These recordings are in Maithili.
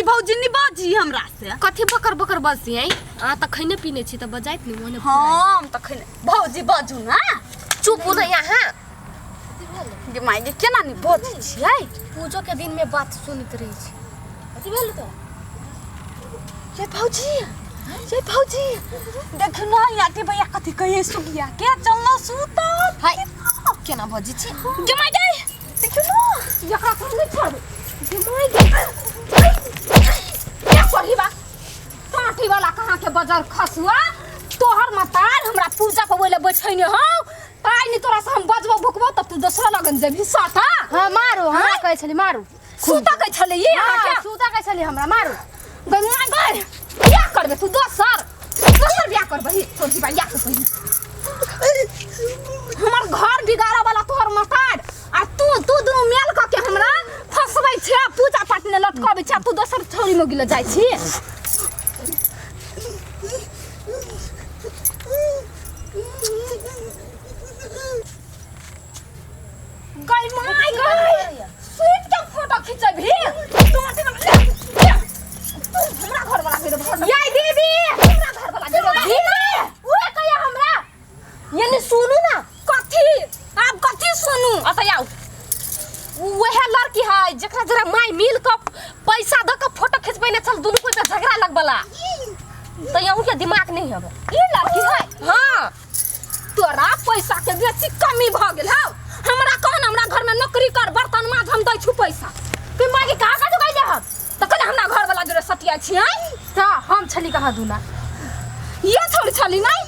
भौजी नि बाजी हमरा से। कथी बकर बकर बजती है? अहाँ तऽ खैने पीने छी तऽ बजाइत नहीं मोने। हम तऽ खैने भौजी बाजू ना। चुप हो ना यहाँ। गे माय गे, केना नि बजै छियै? पूजो के दिन में बात सुनैत रहै छी। कथी भेल तो? ये भौजी, ये भौजी, देखू ना याते भैया कथी कहिए सुगिया के चलना सुता। हाय, केना बजै छी? गे माय गे, देखू ना एकरा हम नहीं छोड़बै। गे माय गे, क्या करही बा काठी वाला कहाँ के बजर खसुआ तोहर मतार हमरा पूजा पर ओइले बैठैने हौ ताइ नि तोरा से हम बजबो भुकबो तब तू दोसरा लगन जेबही सटा। हाँ मारू, हमरा कहै छली मारू। सुता कहै छलै ई अहाँ हाँ, के? सुता कहै छली हमरा मारू। गै माय गै, बियाह करबे तू दोसर, दोसर बियाह करबही तोर बियाह बियाह करबही। हमर घर बिगाड़े वाला तोहर मतार आ तू तू दुनू मेल क के हमरा फंसबै छै, पूजा पाठ ने लटकबै छै, तू दोसर छौरी में गिल जाइ छी। गई my गई, सुइत के फोटो खिंचबही तू? अथी ले, ले। तू हमरा घर वाला के घर याई दीदी, हमरा घर वाला के दीदी उहे कहिया हमरा यानी सुनू ना। कथी आब कथी सुनू? अतऽ आउ, वएह लड़की है जकरा जरा माय मिल के पैसा दऽ के फोटो खिंचबेने छल दुनू कोई पे झगड़ा लगबला, तऽ अहूँ के दिमाग नहीं हवे। ई लड़की है? हाँ। तोरा पैसा के बेसी कमी भ गेल हौ। हमरा कहन हमरा घर में नौकरी कर, बर्तन माज, हम दै छु पैसा। तू माय के कहाँ कहाँ गइले हम? तऽ कहले हमरा घर वाला जोरे सटिया छियै। तऽ हम छली कहाँ दूना? ये छोड़ी छली नहीं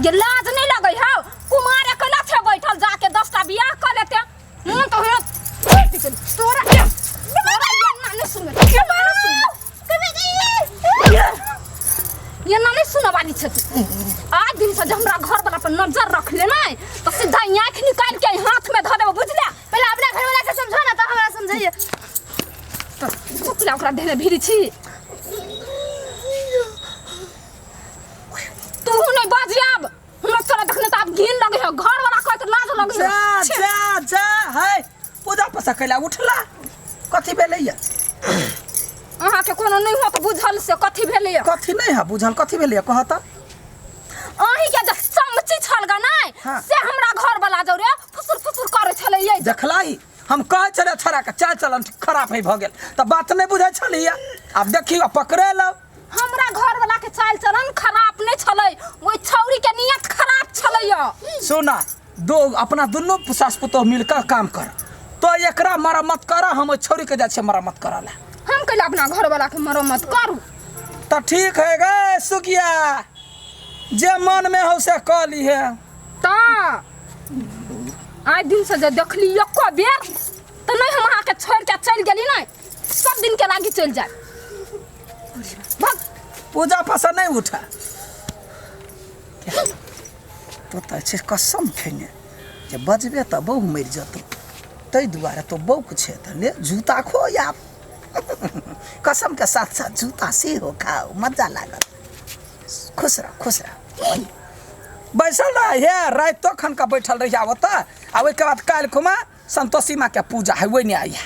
ये लाज नहीं लगै हौ? कुमार अकेला छै बैठल, जाके 10टा बियाह कर लेते। मन तो होय छूट गेल तोरा। तोरा ये ना नहीं सुनबे, ये ना नहीं सुनबे, ये ना नहीं सुनऽ वाली छै तू। आज दिन से जे हमरा घर वाला पर नजर रख ले नहीं तो सीधा आँखि निकाल के हाथ में धऽ देबो, बुझले? पहले अपना घर वाला के समझो ना तऽ हमरा समझाइए। तो चुप, ओकरा देने भिरी छी। तू नहीं बाजी आब हमरा तोरा देखने तऽ आब घिन लगे है, घर वाला कहत लाज लगे जा है। जा जा है पूजा पसा कैला उठला, कथी भेलैया? अहाँके कोनो नहीं हो तऽ बुझल से कथी भेलैया? कथी नहीं है बुझल, कथी भेलैया कह तऽ। अहीं के जे चमची छल गा नहीं हाँ। से हमरा घर वाला जौरे फुसुर फुसुर करे छलै ये। देखलाई हम कहै छलियै छोड़ा के चाल चलन खराब है भऽ गेल तऽ बात नहीं बुझै छलियै, आब देखियौ पकड़े लो। हमरा घर वाला के चाल चलन खराब नहीं छलै, ओइ छौरी के नियत खराब छलै। सुना दो अपना दुनू सास पुतोह मिलकर काम कर तो एकरा मरम्मत कर, हम ओहि छौरी के जाइ छियै मरम्मत करऽ ला। हम कैला अपना घर वाला के मरम्मत करू? तऽ ठीक है गे सुगिया, जे मन में हो से कऽ लीहे। तऽ आइ दिन से जे देखली एको बेर तऽ नहीं हम अहाँके छोड़ि के चलि गेली नहीं सब दिन के लागी चलि जाए। भाग। पूजा पासा नहीं उठा तो तऽ छै कसम खेने जे बजबे तऽ बहु मरि जेतौ, ताहि दुआरे तो बौक छै तऽ ले जूता खो या कसम के साथ साथ जूता सेहो खाओ, मजा लागत। खुश रह, खुश रह, बैसल रह हे रातिो खन का बैठल रही ओतऽ, आ ओहिके बाद काल्हि खुमा संतोषी माँ के पूजा है ओहि नहि आइया।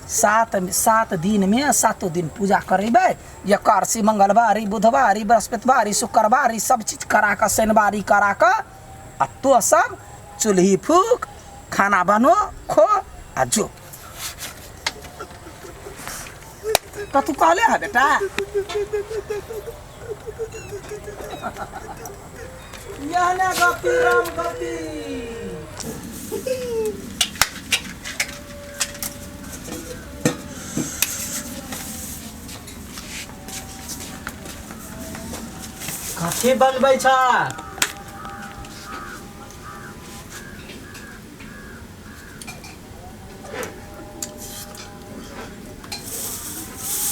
7 दिन में सातों दिन पूजा करेबै, एकादशी मंगलवारी बुधवारी बृहस्पतिवारी शुक्रवारी सब चीज करा कऽ शनिवारी करा कऽ आ तो सब चूल्ही फूक खाना बनो खो आ जो। तऽ तू कहले है बेटा यहने गति राम गति। कथी बनबै छ?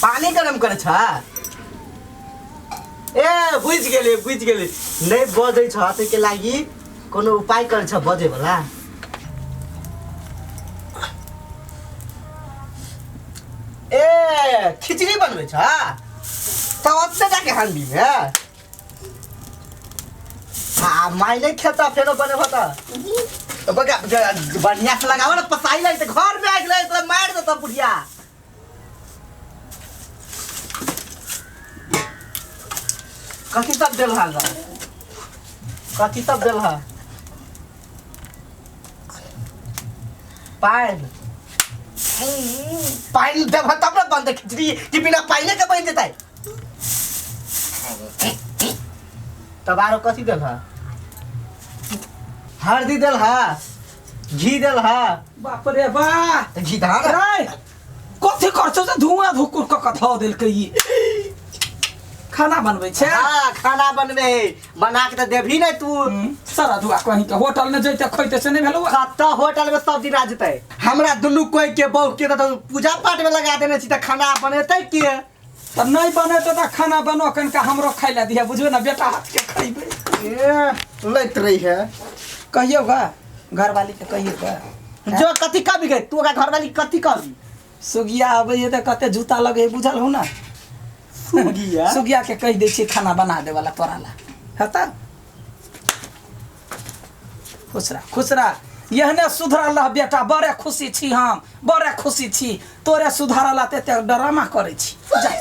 पानी गरम करै छ? ए बुझि गेली, बुझि गेली, नहि बजै छ ताहिके लागि कोनो उपाय करै छ बजै वाला। ए खिचड़ी बनबै छ त ओतऽ जाके हांडी मे आ माय नहि खेता फेरो बनेबो त बढ़िया से लगाओ ना, पसाई लागि त घर में आगि लागि त मारि देतौ बुढ़िया। कथी सब देल हा कथी सब देल हा पानि पानि देबह तब ने बनतै खिचड़ी कि बिना पानिए के बनि जेतै तब आरो कथी देल हा हल्दी देल हा घी देल हा बाप रे बा तऽ घी धान रे कथी करछौ से धुआं धुकुर क क धऽ देलकै ई खाना बनबै छै हाँ खाना बनबे है बना के तऽ देबही नहीं तू सारा धुआ कहीं के होटल में जैते खैते से नहीं भेलौ कतऽ होटल में सब दिन आ जेतै हमरा दुनू कोई के बहू के तऽ पूजा पाठ में लगा देने छी तऽ खाना बनेतै के तऽ नहीं बनेतै तऽ खाना बनो कनिका हमरो खाइ लए दिहे बुझबै ने बेटा हाथ के खैबै ए लैत रही है कहियौ गा घरवाली के कहियौ गा जो कथी कभी गई तू ओकरा घरवाली कथी कहबी सुगिया अबै है तऽ कते जूता लगे है बुझल हो ना सुगिया सुगिया के कहि दै छियै खाना बना दे वाला तोरा ला हेतै खुश रह खुश रह एहने सुधरल रह बेटा बड़े खुशी छी हम बड़े खुशी छी तोरे सुधारल ला एते ड्रामा करै छी जा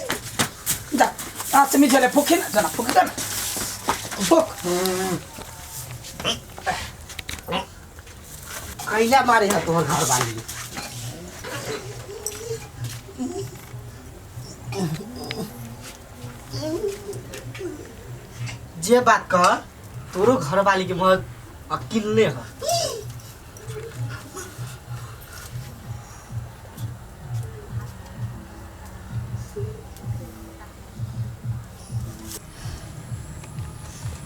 जा आँच मिझेले फूकी ना जना फूकी दे ना फूक कैला मारे है तोहर घरवाली जे बात कह तोरो घरवाली के बहुत अकिल ने है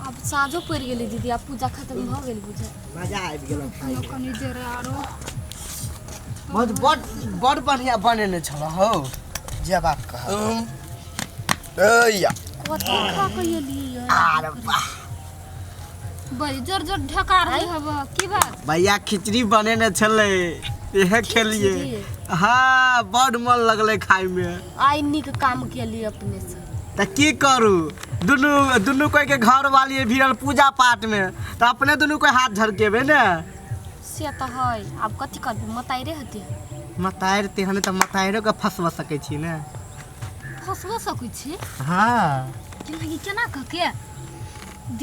आब साँझो पड़ि गेलै दीदी आब पूजा खत्म भऽ गेल बुझे मजा आबि गेल खाइ कनी देर आरो बहुत बड़ बड़ बढ़िया बनेने छल हौ जे बात कह ऐया कथी खा के एलियै अरे वाह बड़ी जोर जोर ढकार रही हब की बात भैया खिचड़ी बनेने छलै इहे खेलिए खिचड़ी? हाँ बड़ मन लगलै खाइमे आइ नीक काम केलियै अपने से तऽ की करू दुनू दुनू कोई के घर वाली भिड़ल पूजा पाठ में तऽ अपने दुनू कोई हाथ झरकेबे ने से तऽ है आब कथी करबै मताइरे हते मतारि तेहन तऽ मताइरो के फंसवा सकै छी ने फंसबो सकै छी हाँ केना की केना कऽ के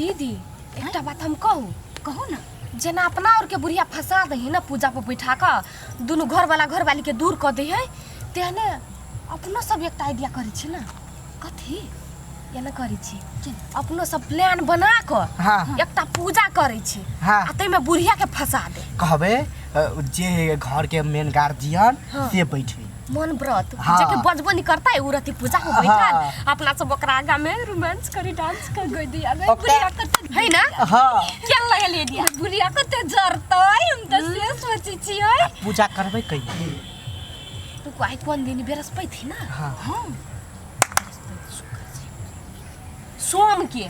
दीदी एकटा बात हम कहू कहू ने जेना अपना और के बुढ़िया फंसा दै है ना पूजा पर बैठा कऽ दुनू घरवाला घरवाली के दूर कऽ दै है तेहने अपनो सब एकटा आइडिया करै छी ने कथी एना करै छी अपनो सब प्लान बना कऽ हाँ। एकटा पूजा करै छी हाँ। आ ताहिमे बुढ़िया के फंसा दे कहबे जे घर के मेन गार्जियन हाँ। से बैठे मन व्रत हाँ। जेके बजबो नहीं करता है उ रति पूजा में बैठल हाँ। अपना सब ओकरा आगा में रोमांस करी डांस कर गई दिया गई ओकरा- बुढ़िया कते है ना हाँ क्या लगलिए दिया बुढ़िया कते जरतै हम तऽ से सोचै छियै पूजा करबै कहिया रुको आइ कोन दिन बृहस्पति ना हाँ। सोम के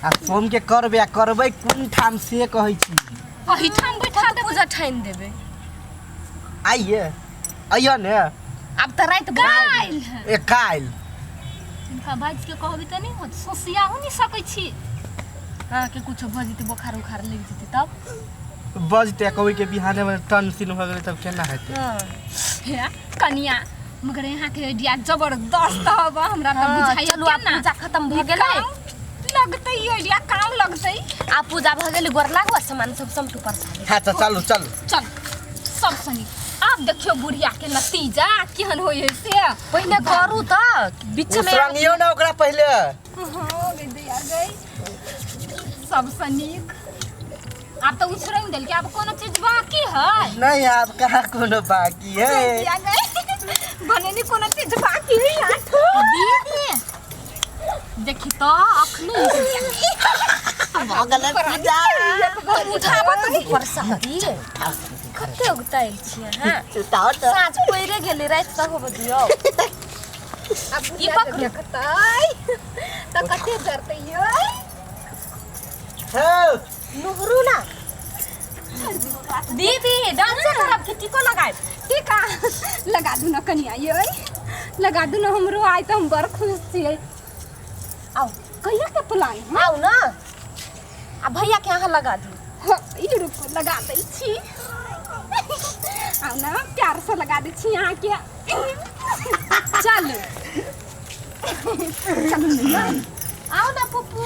आ सोम के करबै आ करबै कोन ठाम से कहै छी एहिठाम बैठा कत पूजा ठानि देबै आइए अइय ने आब तऽ राति भऽ गेल। काल्हि ए काल्हि हिनका बाजि के कहबी तऽ नहि होत सोसियाहो नहि सकै छी अहाँके कुछो भऽ जेतै बोखार उखार लागि जेतै तब बजते कहबै के बिहाने में टन सीन भऽ गेलै तब केना हेतै हे कनिया मगर यहाँ के आइडिया जबरदस्त हब हमरा तऽ हाँ, बुझाइया चलू आब केना पूजा खत्म भऽ गेलै काम लगतै ई आइडिया काम लगतै आब पूजा भऽ गेलै गोर लागू आ सामान सब समटू प्रसाद हाँ तऽ चलू चलू चल सब सनी आब देखियौ बुढ़िया के नतीजा केहन होइ है से पहिने करू तऽ बीच में उसरंगियौ ने ओकरा पहिले हो गई दैया गई सबसँ नीक आब तऽ उसरंग देलकै आब कोनो चीज बाकी है नहीं आब कहाँ कोनो बाकी है दैया गई बनेने कोनो चीज बाकी है आठो दीदी देखी तऽ अखनी भऽ गेलै पूजा उठाबऽ तऽ प्रसादी कते उगतायल छियै अहाँ उठाओ तऽ साँझ पड़ि गेलै राति तक होबऽ दियौ आब ई पकड़ू। देखतै तऽ कते जरतै यै हौ नुहरू ना दीदी डांस करब कि टीको लगायब टीका लगा दू न कनिया यै लगा दू न हमरो आइ तऽ हम बड़ खुश छियै आउ कहिया के प्लान है आउ ना आ भैया के अहाँ लगा दियौ हाँ, ई रुकू लगा दै छी आउ ने प्यारसँ लगा दै छी अहाँके चलू चलू ने यै। आओ ना पप्पू।